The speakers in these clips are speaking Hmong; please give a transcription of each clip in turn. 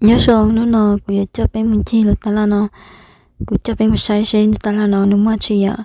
Nyob zoo, hnub no kuv yuav coj peb mus ncig lub taj laj no. Kuv coj peb mus saib seb lub taj laj no nws muaj tsi yom.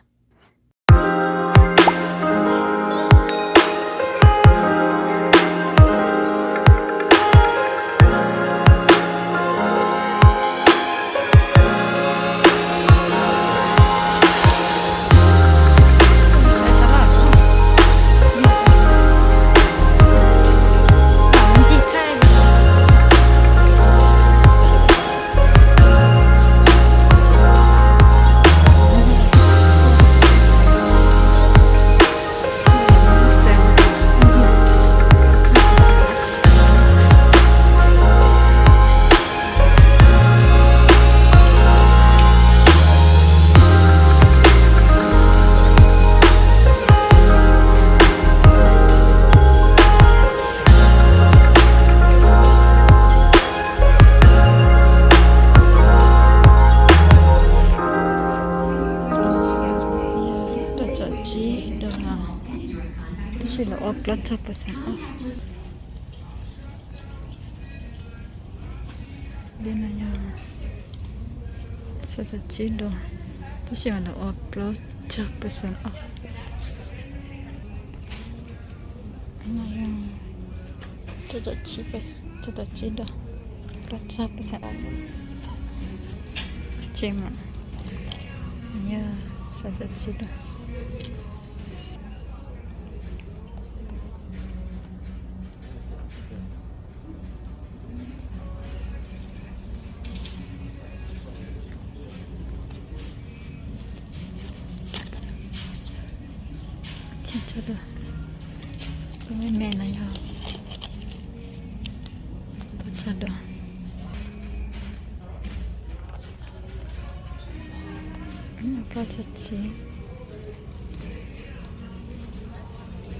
Rau caum tsib dua, tab sis lawv ua plaub tsag percent off. Li no yog xya caum tsib dua, tab sis mas lawv ua plaub tsag percent off. No yog rau caum tsib, rau caum tsib dua, plaub tsag percent off. Tsis mas yog xya caum tsib dua. Tus me me no yog plaub tsag dua, plaub tsag tsib.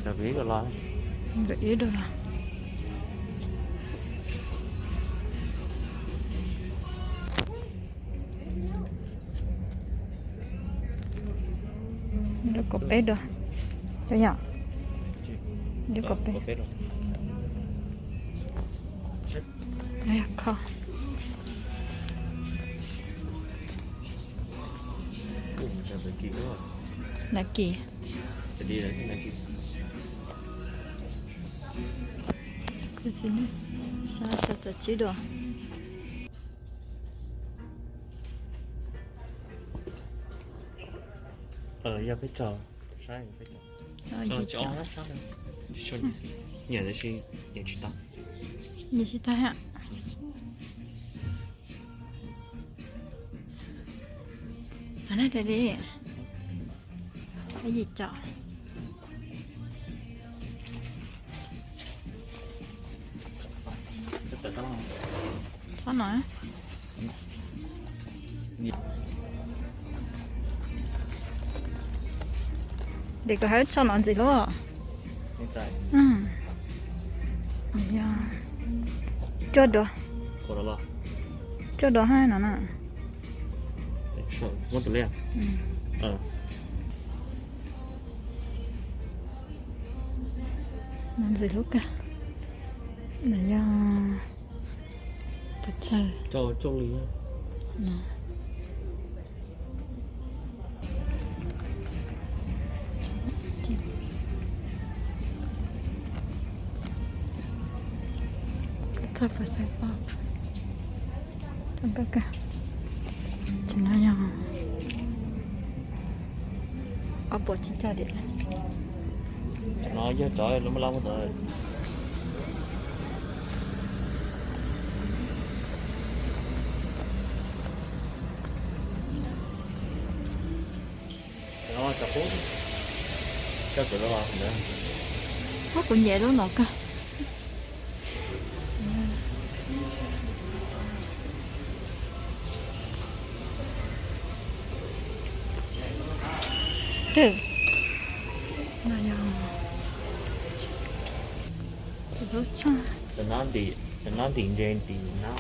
Ib dua los. Ib dua kaum peb dua. Cov yom. Ib dua kaum peb. Kho. Nike. Xya caum tsib dua. Yog peb tso, saib peb tso. Nyiam tab sis nyiam tsis tau. Nyiam tsis tau hab. Nyiam tsis tau. Txhob no. Ces koj hab tso no ntxiv lauj. Yog cuaj dua. Cuaj dua hab no na. No ntxiv hlub kawg. No yog pes tsawg? Txog pes tsawg pom tau kawg kawg. Ces no yog ob puas tsib caug diam. No yog cov lub mab lab muab tau. Cov qub, cov qub los ntawd. Ub, kuv nyiam lub no kawg. Kawg. No yog tus lub tshaj. Tus no ntim, tus no ntim ntses ntim nab.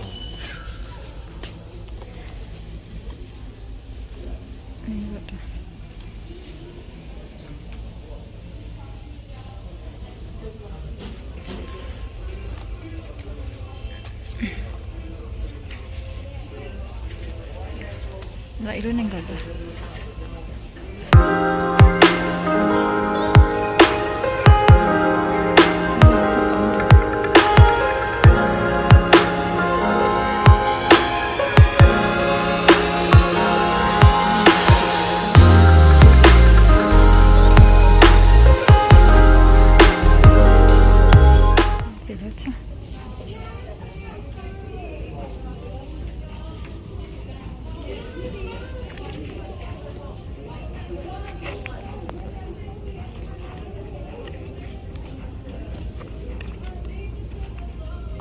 Los ib lub nees nkaum dua.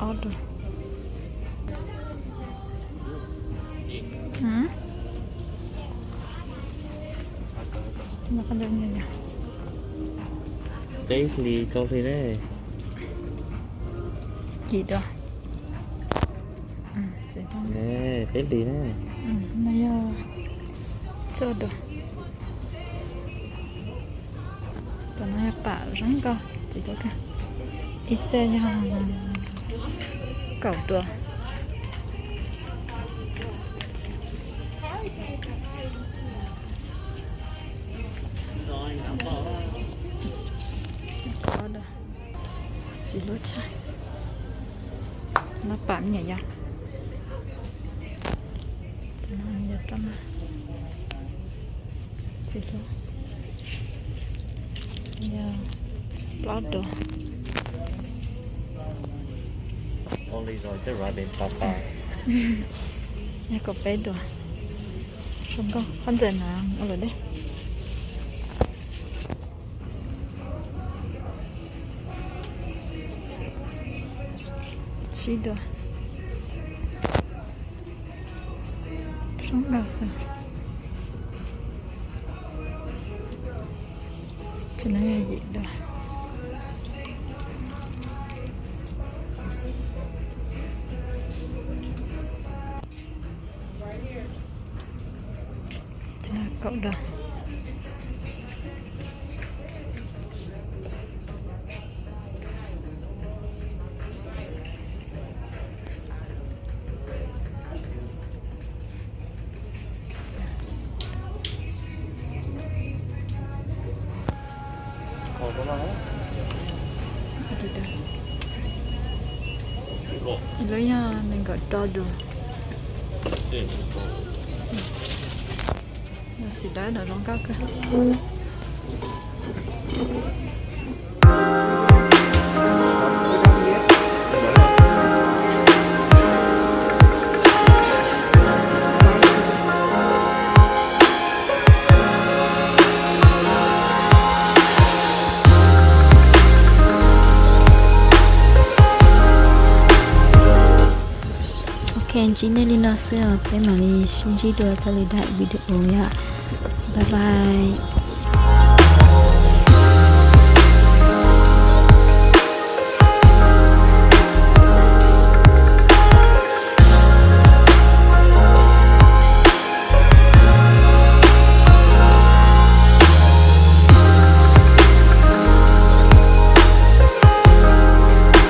Ob dua. Peb hlis rau hli ne. Yim dua. Peb hlis ne. No yog tsib dua. Cov no yog pam zoo nkauj, ib xees yog kaum dua. Txiv hluas tshaj, no pam me nyuam yau. Txiv hluas, yog plaub dua. Yog kaum peb dua. Zoo nkauj, qhov ntawm no ua luam dej. Tsib dua. Zoo nkauj xwb. Tus no yog yim dua. Kaum dua. Lub yog nees nkaum rau dua. Xim dawb no zoo nkauj kawg. Ok, ntsib nej li no xwb os, peb mam li sib ntsib dua rau lwm daim video yom. Bye bye.